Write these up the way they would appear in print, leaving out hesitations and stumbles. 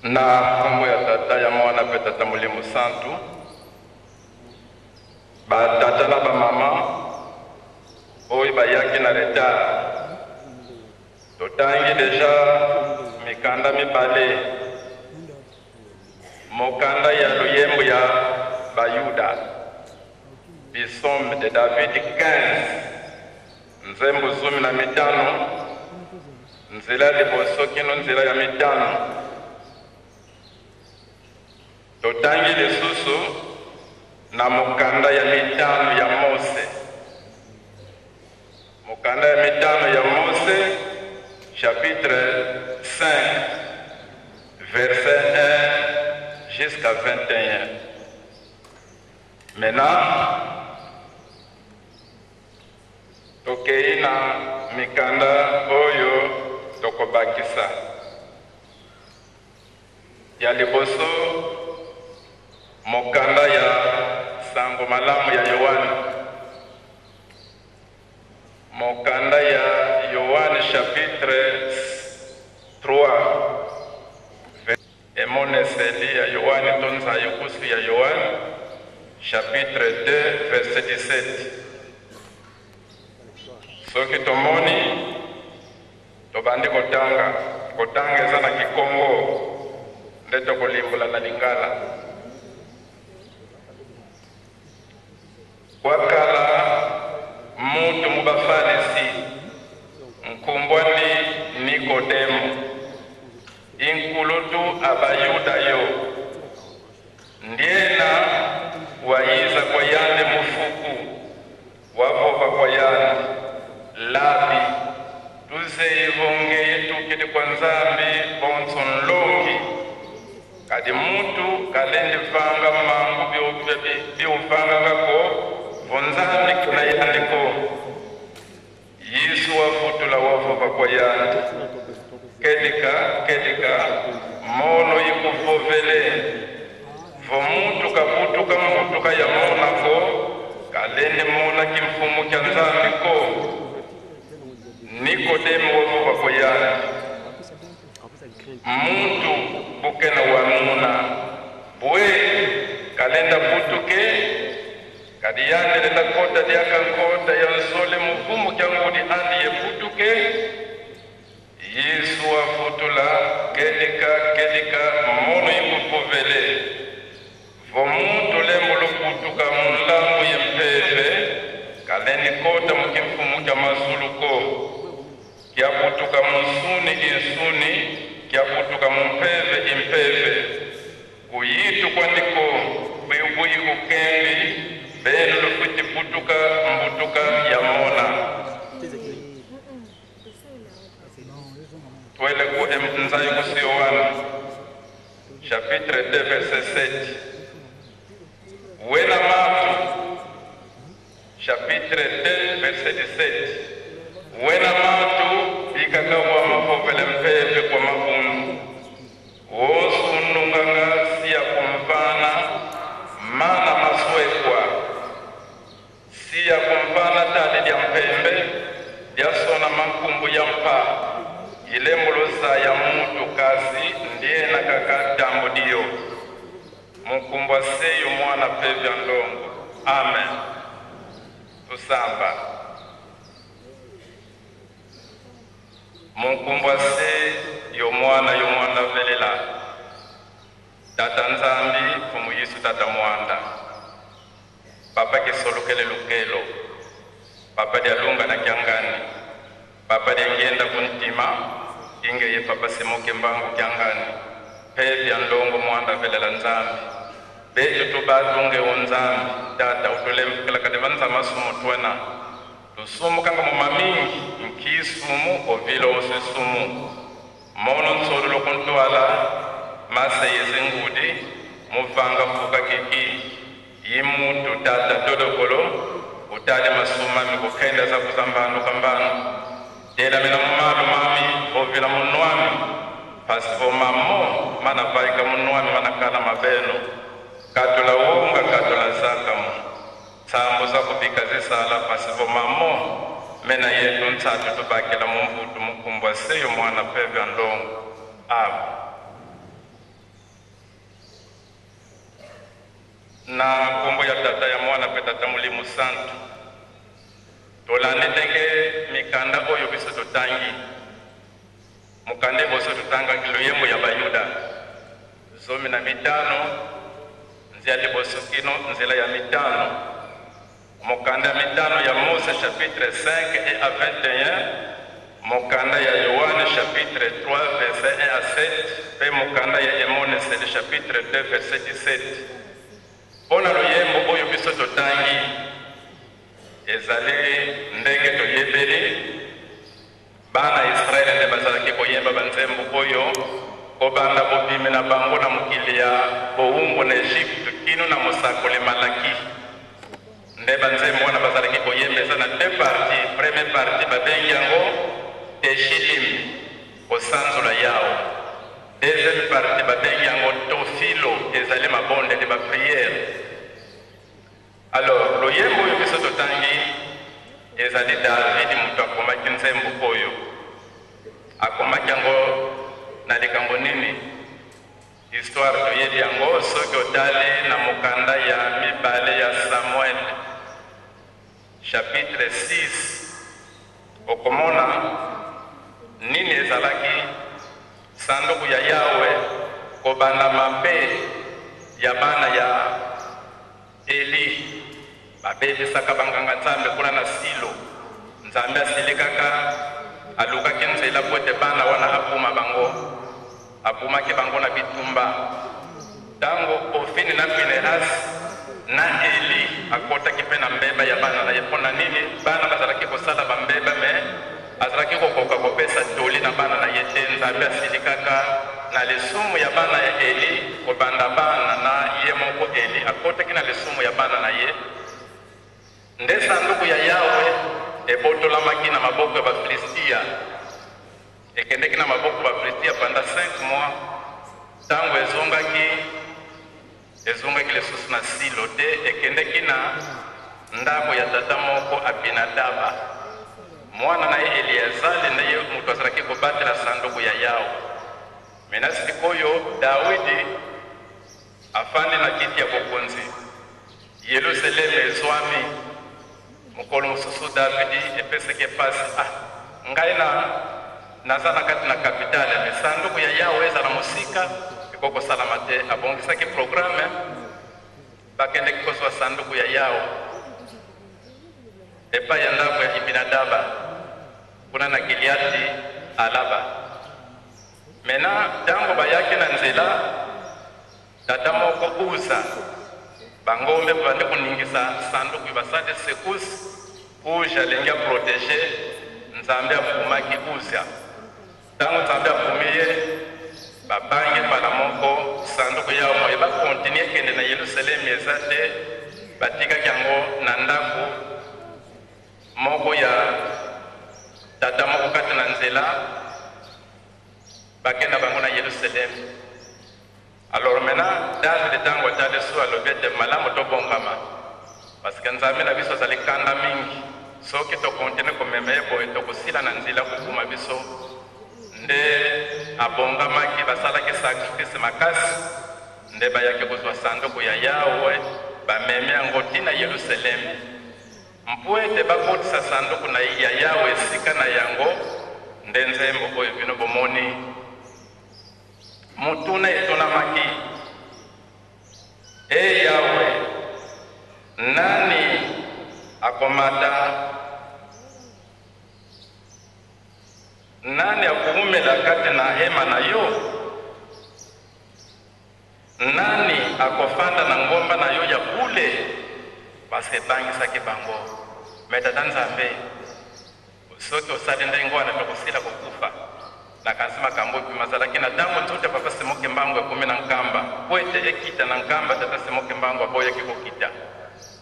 Na nkombo ya Tata, ya Mwana mpe Tata Molimo Santu, batata na bamama oyo bayaki na retard, totangi deja mikanda mibale, mokanda ya loyembo ya Bayuda, Psaume de David 15, nzembo 15, nzela ya liboso kino nzela ya mitano. Totangi lisusu na mokanda ya mitano ya Mose, mokanda ya mitano ya Mose chapitre 5 verset 1 jusqu'à 21. Maintenant tokei na mikanda oyo tokobakisa. Ya liboso, mokanda ya sango malamu ya Yoane. Mokanda ya Yoane chapitre 3 emoneseli ya Yoane to nzayo kusu ya Yoane chapitre 2 verset 17. Soki tomoni tobandi kotanga, kotanga eza na Kikongo nde tokolimbola na Lingala. Kwakala mutu mu Bafalisi nkumbwa ndi Nikodemo, inkulutu a Bayuda yo ndiena wayiza kwa yande mufuku wavova kwa yande labi tuzeivonge tukili kwa Nzambi bonso nlongi kadi mutu kalendi vanga mangu biuvangangako vonzambi kuna yandiko. Yesu wavutula wavova kwa yande kedika kedika mono yikuvovele vomutu kaputuka mutuka ya monako kalende mona kimfumu kya Nzambi ko. Nikodemo wavova kwa yande muntu bukena wa nuna bwe kalenda putuke kadi yande lenda kota diaka nkota ya nzole muvumu kya ngudi andi ye putuke. Yesu afutula kedika kedika mono yikupovele vomuntu lembo loputuka mulambu ye mpeve kalendi kota mukimfumu kya mazuluko kyaputuka munsuni insuni kyaputuka mumpeve impeve kuyitu kwandiko bwibwi ukembi benu lufuti putuka mbutuka ya mona. Twele ku nzayo kusi Yohana chapitre 2 verset 7. Wena matu chapitre 2 verset 17. Wena matu ikakawa mafofele mpeve kwa makundu wosu nunganga siya kumvana mana maswekwa siya kumvana tali lya mpembe lyasona mankumbu ya mpa ilemuluza ya mutu kasi ndiye na kaka tambo diyo mukumbwa seyo mwana pevya ndongo. Amen. Tusamba mukumbwa se yo mwana yo mwana velela tata Nzambi fumu Yesu tata mwanda ye Papa Simon Kimbangu Kiangani pe bia ndongo muanda velela Nzambi betu tubatunge u Nzambi Tata utulembukela kadi va nzama sumu tuena tusumukanga mu mamingi nkisumu ovila osisumu mono nsolu lokuntwala mase yezingudi muvanga fuka kiki yimutu tata dodokolo utale masumami kukhenda zakuzambano kambano tela mina mumalu mami vovila munwami pasi vomamo mana vaika munwami manakala maveno katula wonga katula zakamu tsambo zakubika zisala pasi vomamo mena yetu ntsatu tubakela mumvutu mukumbwa seyo mwana pevya ndongo. Amen. Na nkombo ya Tata, ya Mwana mpe Tata Molimo Santu, tolandi ndenge mikanda oyo biso totangi. Mokanda eboso totangaki loyembo ya Bayuda 15, nzela liboso kino nzela ya 5. Mokanda ya 5 ya Mose chapitre 5 et à 21, mokanda ya Yohane chapitre 3 verset 1 à 7, mpe mokanda ya Emoniseli chapitre 2 verset 17. Mpo na loyembo oyo biso totangi ezali ndenge toyebeli bana Israele nde bazalaki koyemba banzembo oyo kobanda bobimi na bango na mokili ya bowumbu na Egypte kino na mosakoli Malaki. Nde banzembo wana bazalaki koyemba eza na deux parties. Première partie babengi yango Teshilim, kosanzola Yawe. Deuxième partie babengi yango Tofilo, ezali mabondeli ba prière. Alors loyembo oyo biso totangi ezali David moto akomaki nzembo oyo. Akomaki yango na likambo nini? Histoire toyebi yango soki otali na mokanda ya 2 ya Samuel chapitre 6, okomona nini ezalaki sanduku ya Yawe kobanda mabe ya bana ya Eli. Babebisaka banganga Nzambe kuna na Silo. Nzambe asilikaka, alukaki nzela po ete bana wana aboma bango. Abomaki bango na bitumba. Tango Ofini na Pinehas na Eli akotaki mpe na mbeba ya bana na ye. Mpo na nini bana bazalaki kosala bambeba, me azalaki kokoka kopesa toli na bana na ye te? Nzambe asilikaka na lisumu ya bana ya Eli, kobanda bana na ye moko Eli akotaki na lisumu ya bana na ye. Nde sanduku ya Yawe ebotolamaki na maboko ya Bafilistia, ekendeki na maboko ya Bafilistia pendant 5 mois. Tango ezongaki, ezongaki lisusu na Silo te, ekendeki na ndako ya tata moko Abinadaba. Mwana na ye Eleazali nde ye moto azalaki kobatela sanduku ya Yawe. Mena sikoyo Dawidi afandi na kiti ya bokonzi, Yelusaleme ezwami. Mokolo mosusu Davidi epesaki epasi, ah ngai na naza na kati na kapitale, me sanduku ya Yawe ezala mosika, ekoki kosalama te. Abongisaki programme, bakendeki kozwa sanduku ya Yawe epai ya ndako ya Ibinadaba kuna na Giliati Alaba. Mena ntango bayaki na nzela, tata moko Uza, bangombe babandi koningisa sanduku, basali secousse, Uza alingi aprotege. Nzambe afumaki Uza. Ntango Nzambe afumi ye, babangi mbala moko sanduku ya moye bakontinue kende na Yelusalemi eza te. Batikaki yango na ndako moko ya tata moko kati na nzela, bakenda bango na Yelusalemi. Alors maintenant David ntango atali so alobi ete malamu tobongama, parce que Nzambe na biso azali kanda mingi. Soki tokontinue komema ye boye, tokosila na nzela kokuma biso. Nde abongamaki, basalaki sacrifice makasi, nde bayaki kozwa sanduku ya Yawe, bamemi yango tina Yelusalemi. Mpo ete bakotisa sanduku na ya Yawe esika na yango, nde nzembo oyo bino bomoni. Motuna etunamaki: E Yawe, nani akomata? Nani akoumela kati kati na hema na yo? Nani akofanda na ngomba na yo ya bule? Parce que ebangisaki bango. Mais Tata Nzambe, soki osali ndenge wana tokosila kokufa. Nakanisi makambo oyo mazalaki na tango nzoto ya Papa Simon Kimbangu ekomi na Nkamba. Po ete ekita na Nkamba, Tata Simon Kimbangu aboyaki kokita.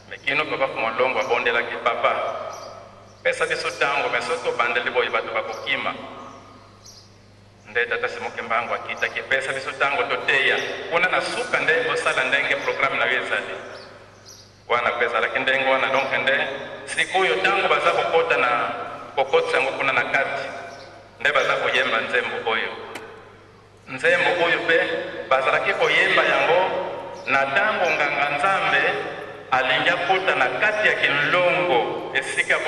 Mais kino Papa Fumolongo abondelaki, Papa, pesa biso tango, mais soki obandeli boye bato bakokima. Nde Tata Simon Kimbangu akitaki, pesa biso tango toteya. Kuna na suka nde osala ndenge programme na yo ezali. Wana pe ezalaki ndenge wana, donc nde sikoyo tango baza kokota na kokotisa yango kuna na kati nde baza koyemba nzembo oyo. Nzembo oyo pe bazalaki koyemba yango na tango nganga Nzambe alingi akota na kati ya kinlongo esika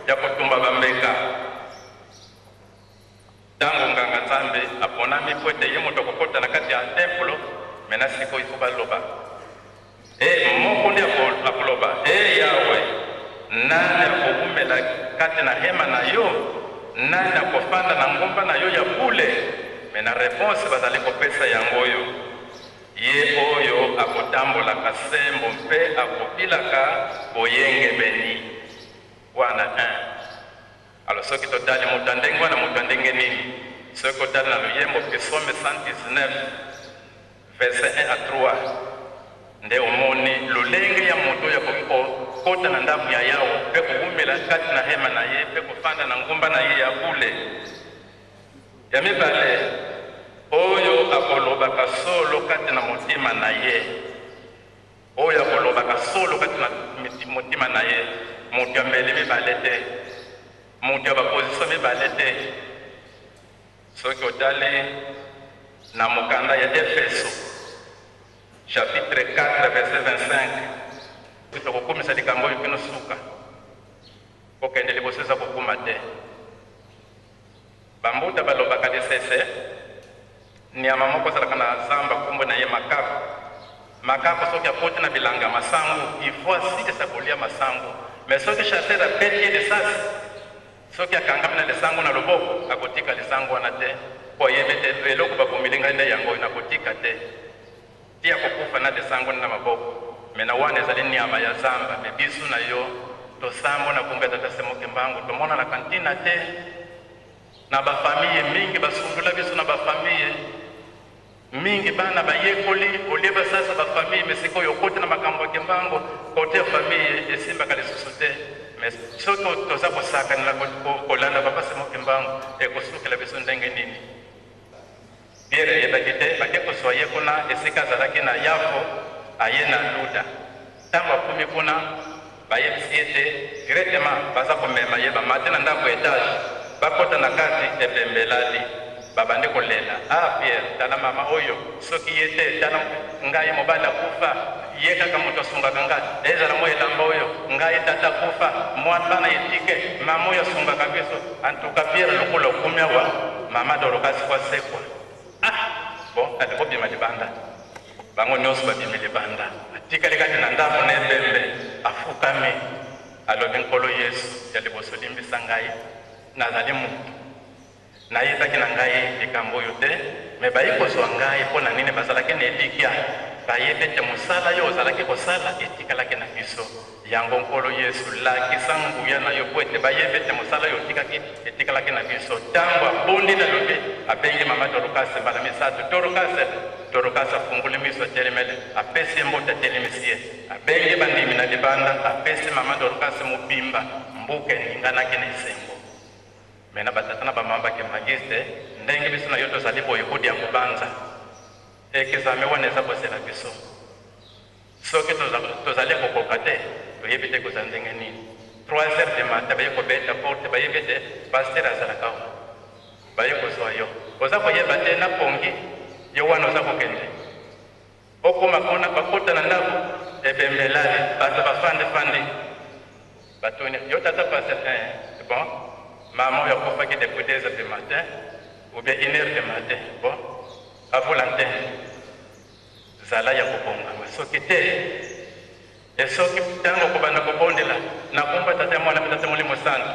ya kotumba ba mbeka. Tango nganga Nzambe aponami po ete ye moto akokota na kati ya templo, mena sikoyo il faut baloba e moko nde akoloba, E Yawe, nani akowumela kati na hema na yo? Nani akofanda na ngomba na yo ya bule? Me na reponse bazali kopesa yango oyo, Ye oyo akotambolaka sembo mpe akobilaka boyengebeni. Wana un. Alors soki totali moto ya ndenge wana, moto ya ndenge nini? Soki otali na loyembo Psaume 119 verset 1 à 3 nde omoni lolenge ya moto oyo akoki kokota na ndako ya Yawe mpe kowumela kati na hema na ye mpe kofanda na ngomba na ye ya bule. Ya mibale, oyo akolobaka solo kati na motema na ye. Oyo akolobaka solo kati na motima na ye, moto ya mbeli mibale te, moto ya ba position mibale te. Soki otali na mokanda ya Efeso chapitre 4 verset 25, tokokumisa likambo oyo kino suka. Kokende liboso eza kokuma te. Ba mbuta balobaka lisese, Niama moko azalaka na zamba kombo na ye makaku. Makaku soki akoti na bilanga ya masangu, il faut asilisa kolia masangu. Mais soki chasseur abeti ye lisasi, soki akangami na lisangu na loboko, akotika lisangu wana te po ayebi ete eloko babomeli ngai nde yango oyo, nakotika te ti akokufa na lisangu wana na maboko. Mais na wana ezali niama ya zamba, mais biso na yo tosambo na kombo ya Tata Simon Kimbangu, tomonanaka ntina te. Na ba famille mingi ba sundola biso na ba famille mingi bana ba yekoli au lieu ba sasa ba famille mais sikoyo okoti na makambo ya kimbangu kote ya famille esimbaka lisusu te mais soki toza kosakanela kolanda papa Simon Kimbangu ekosukela biso ndenge nini? Pierre ayebaki te bake kozua ye kuna esika azalaki na Yafo aye na Luda tango akomi kuna bayebisi ye te directement baza komema ye bamati na ndako etage bakota na kati ebembe elali babandi kolela ah Pierre tala mama oyo soki ye te tala ngai mobali akufa ye kaka moto asungaka ngai ezala mwa elamba oyo ngai tata akufa mwa bana etike mama oyo asungaka biso en tout cas Pierre lokola okomi awa mama Dorcas ko asekwa ah bon ate bobima libanda bango nyonso babimi libanda atikali kati na ndako na ebembe afukami alobi Nkolo Yesu ya liboso limbisa ngai nazali moto Nayebaki na ngai likambo oyo te, mais baye kozua ngai mpo na nini? Bazalaki na elikya, bayebi ete mosala yo ozalaki kosala etikalaki na biso. Yango, Nkolo Yesu, lakisa nguya na yo mpo ete bayeba ete mosala oyo otikaki etikalaki na biso. Tango abondeli, alobi, abengi mama Dorukasi mbala misatu, Dorukasi! Dorukasi afungoli miso, atelemeli, apesi ye mbote, atelemisi ye. Abengi bandimi na libanda, apesi mama Dorukasi mobimba mbuka eninganaki na esengo. Mais na ba tata na ba mama ba kimbanguiste ndenge biso na yo tozali boye kudi ya kobanza ekizame wana eza kozela biso soki tozali kokoka te toyebi te kozala ndenge nini. 3 heures du matin baye kobeta porte, bayebi ete pasteur azalaka awa, baye kozwa yo oza koyeba te na pongi yo wana oza kokende okoma kuna bakota na ndako ebembe elali bato bafandi fandi batuni yo tata pasteur eh, bon mama oyo akufaki depuis 2 heures du matin ou bien 1 heure du matin bon avula ntende zala ya kobongama soki te e soki ntango okobanda kobondela na kombo ya tata ya mwana mpe tata molimo santu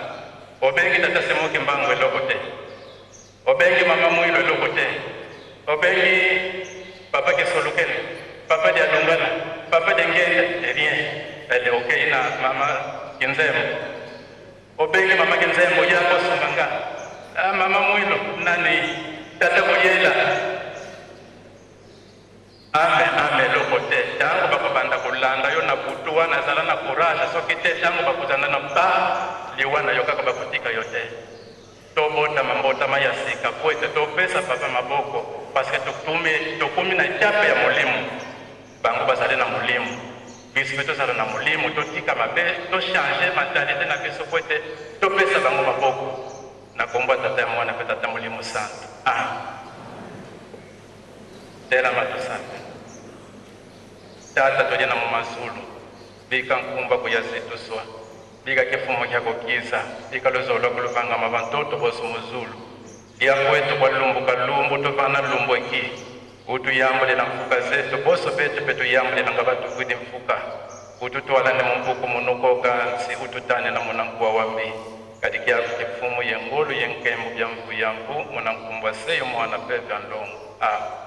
obengi tata Simon Kimbangu eloko te. Obengi mama Mwilo eloko te. Obengi papa Kisolokele, papa Dialungana, papa Diangienda, rien. Ele okei na mama Kinzembo. Obengi mama Kinzembo ya kosunga nga. Ah, mama Mwilo nani? Tata Kuyela. Ame ame eloko te tango bakobanda kolanda yo na butu wana zala na courage soki te tango bakozanda na ba liwa na yo kaka bakotika yo te tobotama mbotama ya sika po ete topesa papa maboko parce que tokumi tokomi na etape ya molimo bango bazali na molimo biso pe tozala na molimo totika mabe to changer mentalite na biso po ete topesa bango maboko na kombo ya tata ya mwana pe tata molimo santu amen. Telama tusambe. Tata tudi na mu mazulu, bika nkumba kuya zituswa, bika kifumu kya kukiza, bika luzolo kuluvangama bantoto bosu muzulu. Dia kwetu kwa lumbu kalumbu tuvana lumbu eki, utuyambulela mfuka zetu boso betu pe tuyambulela nga batukwidi mfuka, ututwala ne mumpuku munukoka nsi ututane na munankuwa wambi. Kadi kyaku kifumu ye ngulu ye nkembu bya mvu ya mvu munankumbwa seyo mwana pe bya ndongo. Amen.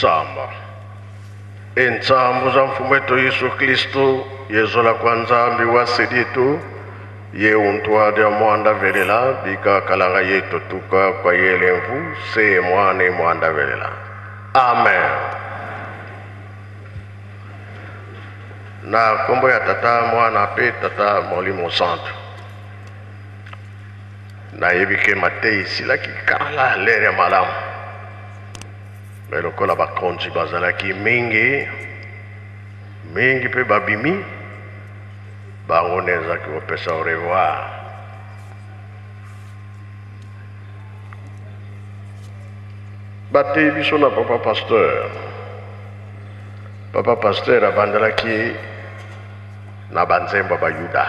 Tusamba. Entsambu za mfumu wetu Yesu Kristu yezola kwa Nzambi wa seditu ye untwadi ya mwanda velela bika kalanga yetu tuka kwa yelemvu se mwane mwanda velela. Amen. Na kombo ya tata mwana pe tata molimo santu. Nayebi ke mateyi esilaki kala lere ya malamu, me lokola bakonzi bazalaki mingi mingi mpe babimi bango nde ezalaki kopesa au revoir. Bateyi biso na papa pasteur. Papa pasteur abandelaki na banzembo ya Bayuda,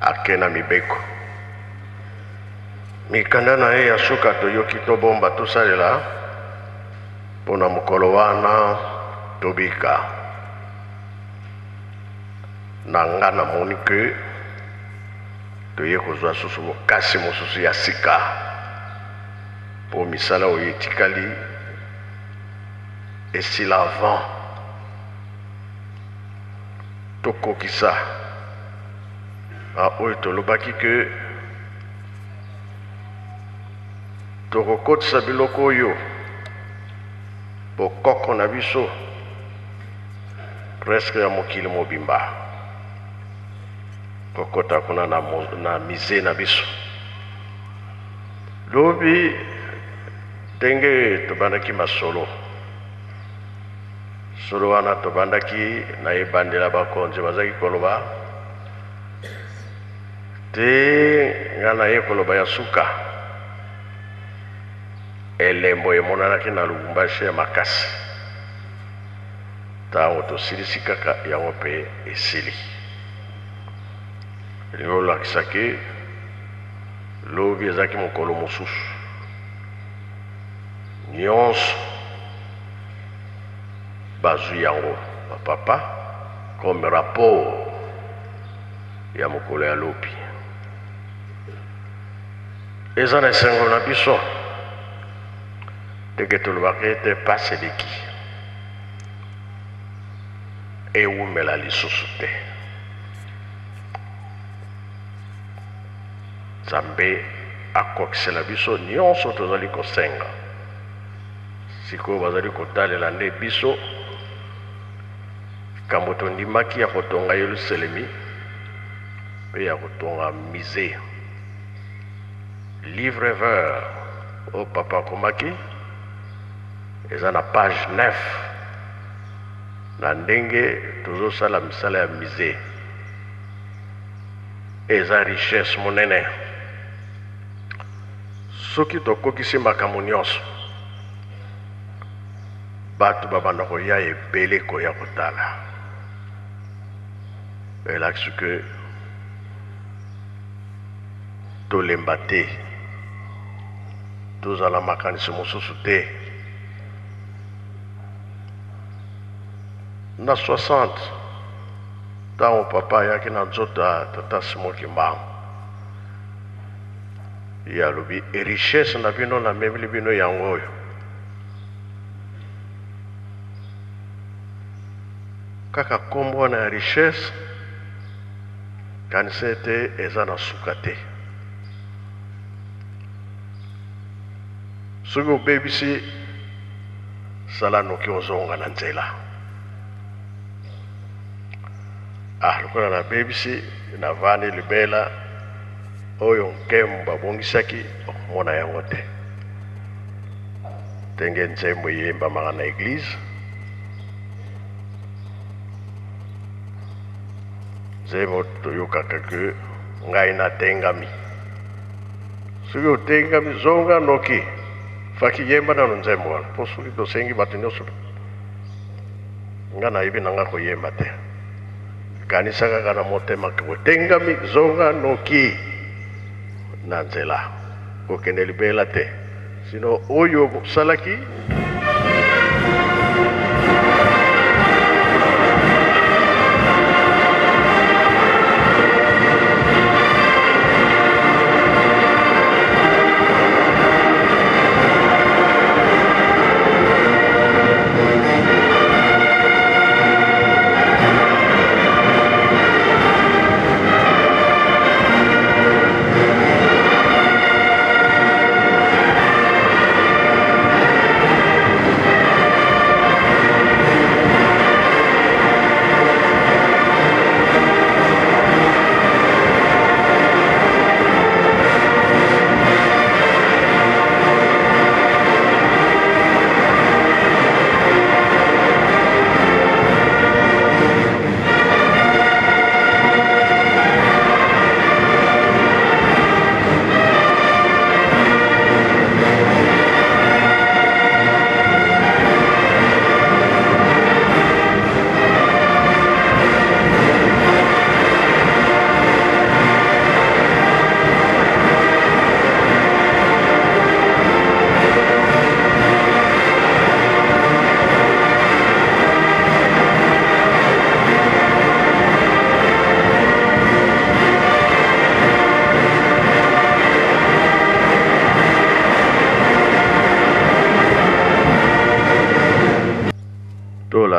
ake na mibeko. Mikanda na ye ya suka toyoki tobomba tosalela mpo na mokolo wana tobika. Na nga namoni ke toye kozwa susu bokasi mosusu ya sika mpo misala oyo etikali esila avant tokokisa oyo tolobaki ke tokokotisa biloko oyo bokoko na biso presque ya mokili mobimba kokota kuna na, na musée na biso. Lobi ndenge tobandaki masolo solo wana, tobandaki na ebandela, bakonzi bazalaki koloba te, ngai naye koloba ya suka. Elembo emonanaki na Lubumbashi ya makasi ntango tosilisi kaka yango mpe esili. Elingi kolakisa ke lobi ezalaki mokolo mosusu nyonso bazwi yango bapapa comme rapport ya mokolo ya lobi. Eza na esengo na biso ndenge tolobaka ete pasi eleki, ewumela lisusu te. Nzambe akokisela biso nyonso tozali kosenga. Sikoyo bazali kotalela nde biso likambo tondimaki ya kotonga Yelusalemi mpe ya kotonga musée. Livre vert oyo papa akomaki eza na page 9 na ndenge tozosala misala ya musée. Eza richesse monene soki tokokisi makambo nyonso, bato babanda koya ebele koya kotala. Elakisi ke tolemba te, tozala makanisi mosusu te. Na 60 ntango papa ayaki na nzoto ya tata Simon Kimbangu, ye alobi richesse na bino namemeli bino yango oyo. Kaka nkombo wana ya richesse, kanisa ete eza na suka te. Soki obebisi, sala noki ozonga na nzela. Ah, lokola nabebisi, navandi libela, oyo nkembo babongisaki okomona yango te. Ndenge nzembo eyembamaka na eglize, nzembo toyokaka ke ngai natengami. Soki otengami, zonga noki, faki yemba nano nzembo wana, mpo soki tosengi bato nyonso, nga nayebi na nga koyemba te. Kanisa kaka na motema ke otengami, zonga noki na nzela, kokende libela te, sino oyo osalaki.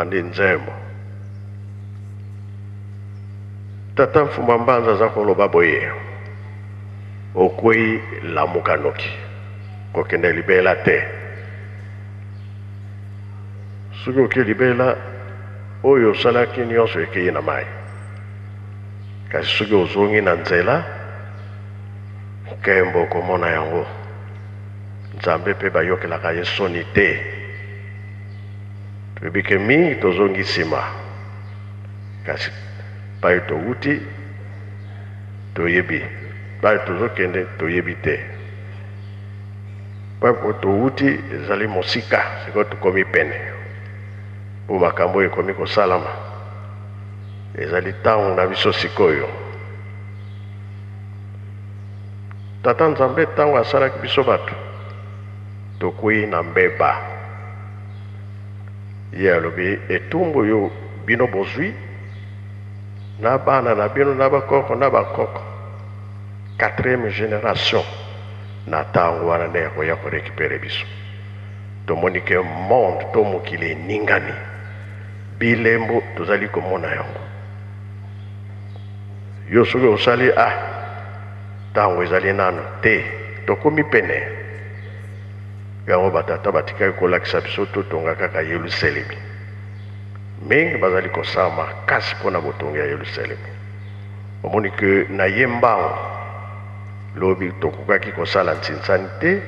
Tolandi nzembo. Tata Mfumba Mbanza aza koloba boye, okwei lamuka noki, kokende libela te. Soki oke libela, oyo osalaki nyonso ekei na mai. Kasi soki ozongi na nzela, nkembo okomona yango. Nzambe mpe bayokelaka ye soni te. Toyebi ke mingi tozongi nsima, kasi pai towuti toyebi, pai tozokende toyebi te. Pai po towuti ezali mosika, sikoyo tokomi pene mpo makambo oyo ekomi kosalama. Ezali ntango na biso sikoyo. Tata Nzambe ntango asalaki biso bato, tokwei na mbeba. Ye alobi, etumbu oyo bino bozwi na bana na bino na bakoko na bakoko, quatrième generation, na ntango wana nde akoya korekipere biso. Tomoni ke monde to mokili eningani, bilembo tozali komona yango. Yo soki osali ah, ntango ezali nano te, tokomi pene. Yango batata batikaki kolakisa biso totonga kaka Yelusalemi. Mingi bazali kosala makasi mpo na botongi ya Yelusalemi. Omoni ke na ye mbango lobi tokokaki kosala ntsinsani te,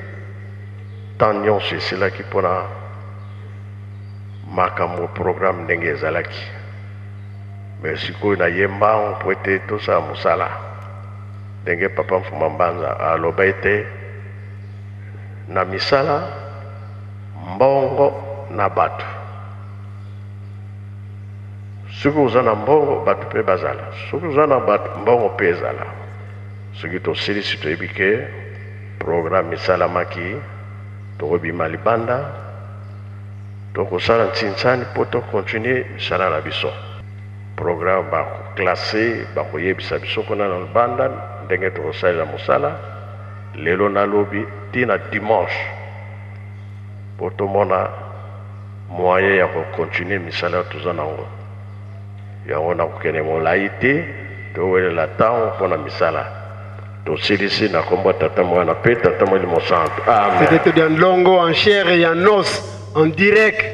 temps nyonso esilaki mpo na makambo programme ndenge ezalaki. Mais sikoyo na ye mbango mpo ete tosala mosala ndenge papa Mfuma Mbanza aloba ete na misala mbongo na bato. Soki oza na mbongo bato mpe bazala, soki oza na bato mbongo mpe ezala. Soki tosilisi toyebi ke programme esalamaki, tokobima libanda, tokosala ntsinsani mpo tokontinue misala na biso. Programme bakoklase, bakoyebisa biso kuna na libanda ndenge tokosalela mosala lelo na lobi ti na dimanche mpo tomona moyen ya kokontinue misala toza nango. Yango nakokende molai te, towelela ntango mpo na misala. Tosilisi na kombo ya Tata, Mwana mpe Tata Molimo Santu. Amen. C'était dia Ndlongo en chair et en os, en direct.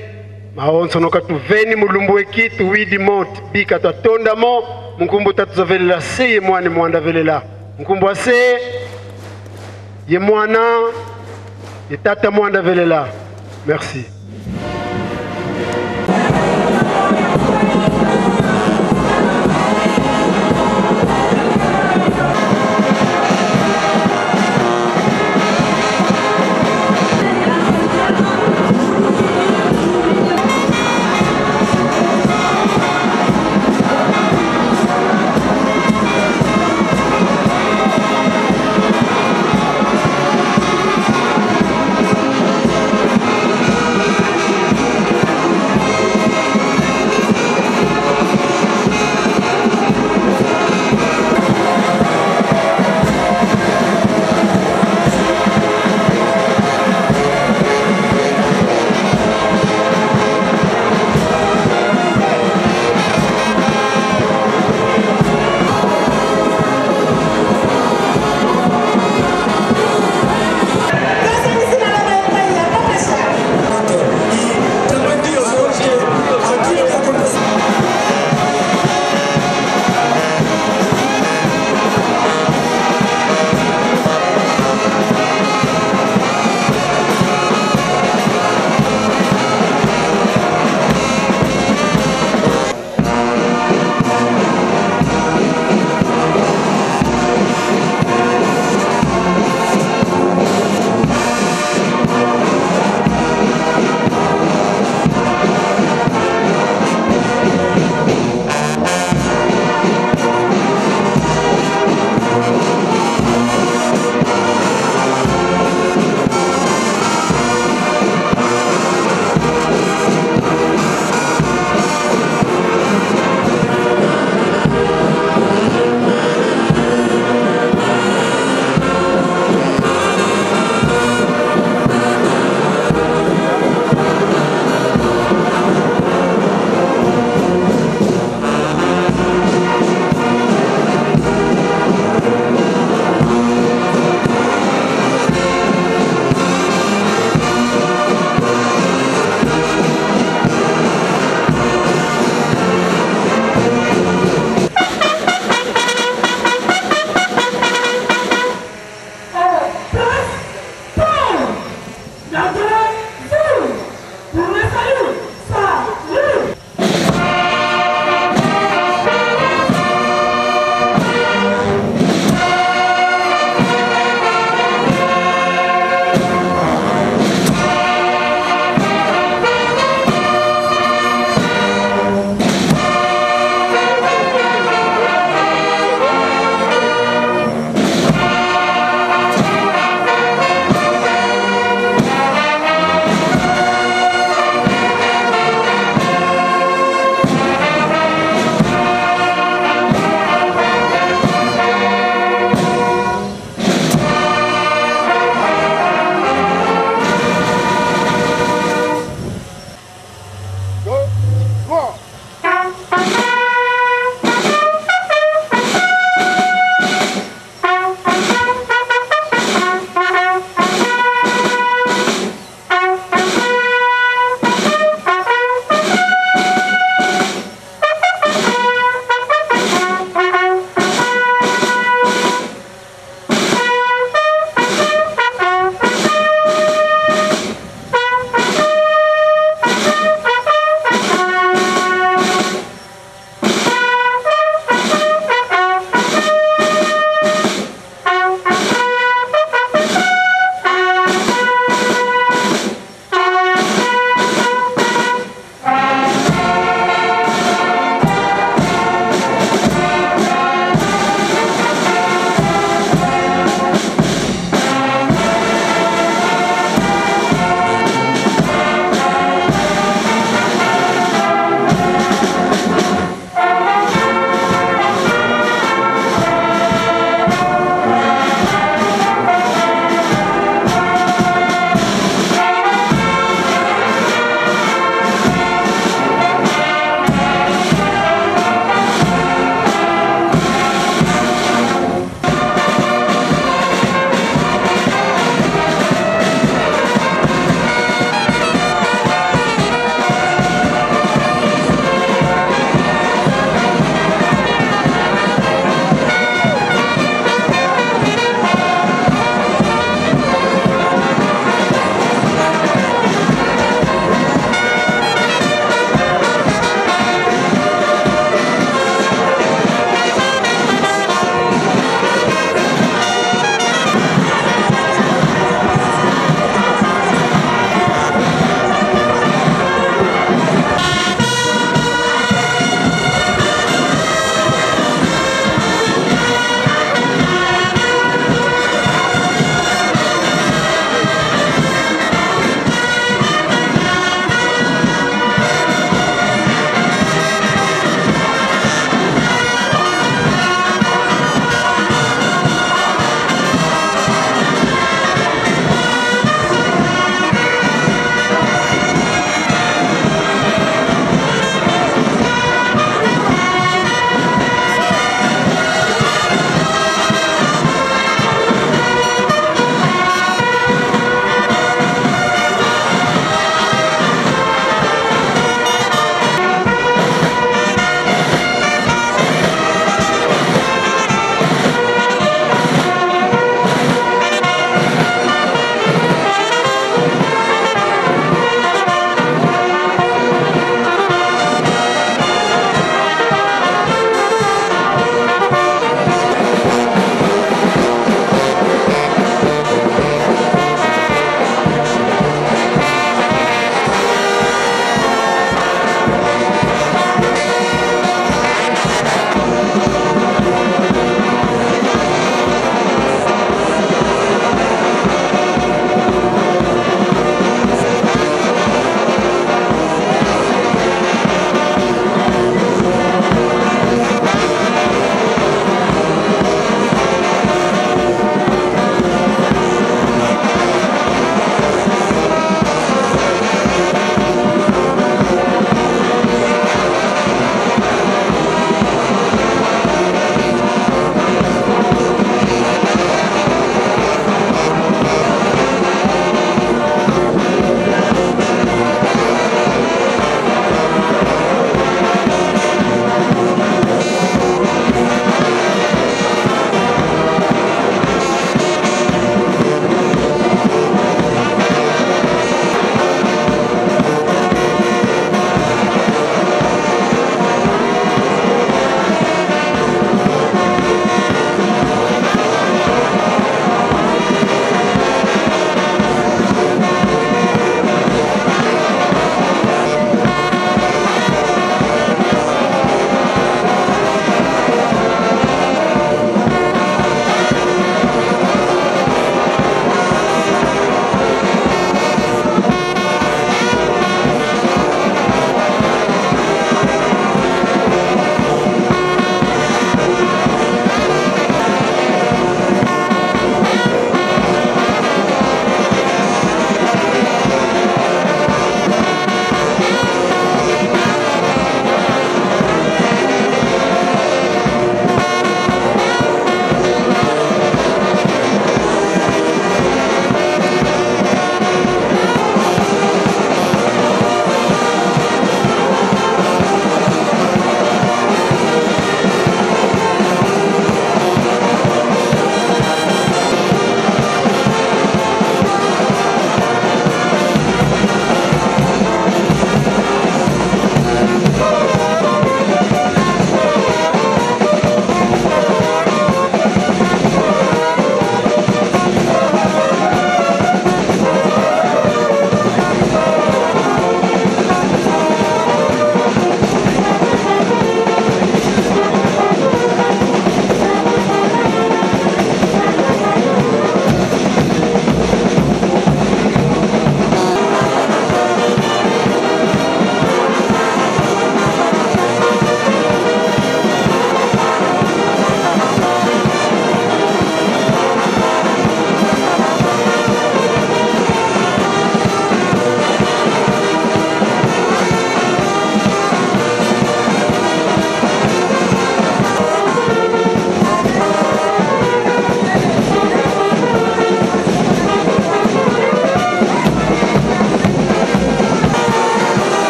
Maonsonoka tuveni mulumbu eki tuwidi mot bika twatonda mo munkumbu tatu zavelela se ye mwana mwanda velela nkumbu ase ye mwana ye tata mwanda velela. Merci.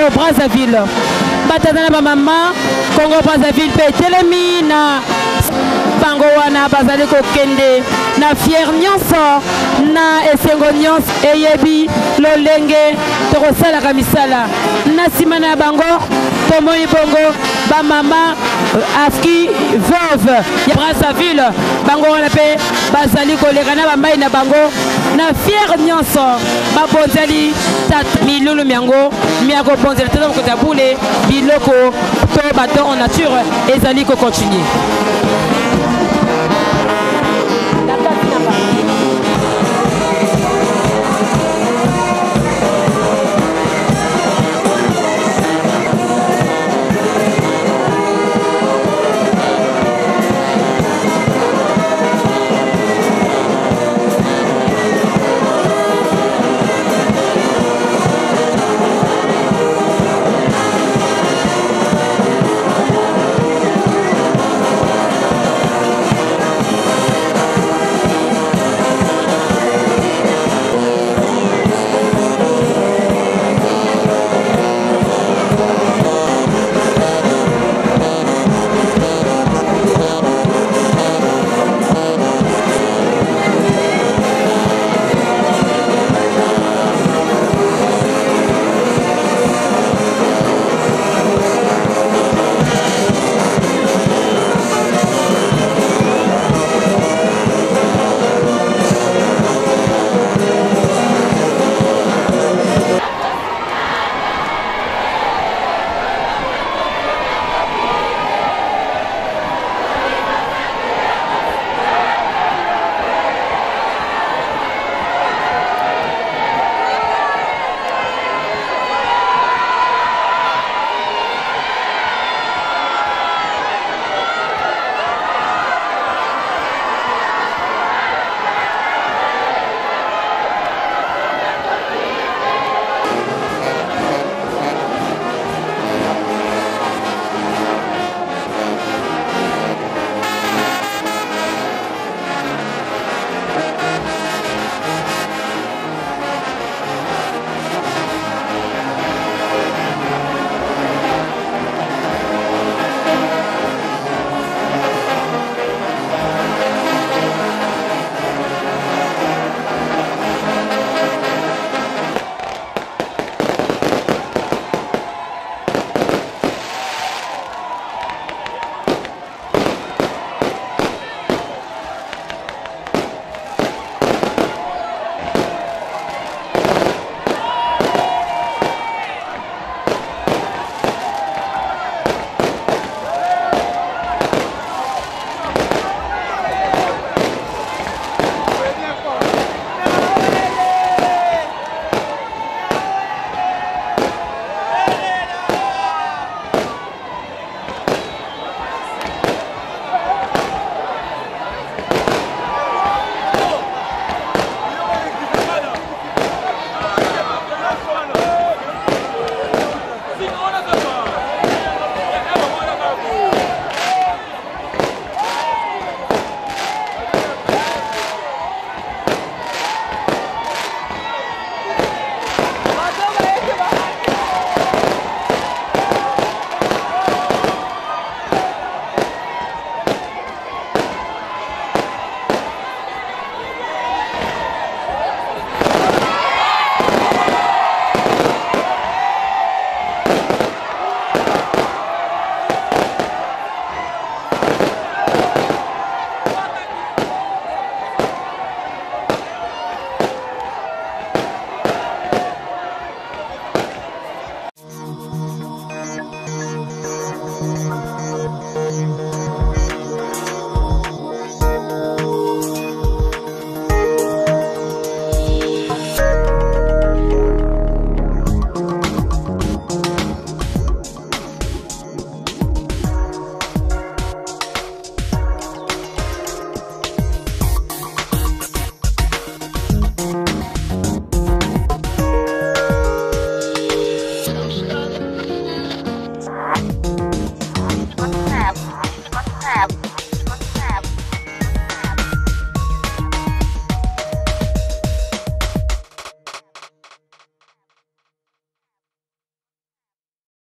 Congo Brazzaville. Batata na bamama, Congo Brazzaville mpe etelemi na bango wana bazali kokende na fiere nyonso na esengo nyonso eyebi lolenge tokosalaka misala na nsima na bango tomoni bongo bamama euh, afki veuve ya brazzaville bango wana mpe bazali koleka na bamai na bango na fiere nyonso babonzeli tata milulu myango mya kobonzela tata mokonzi ya bule biloko to badon en nature ezali kokontinue.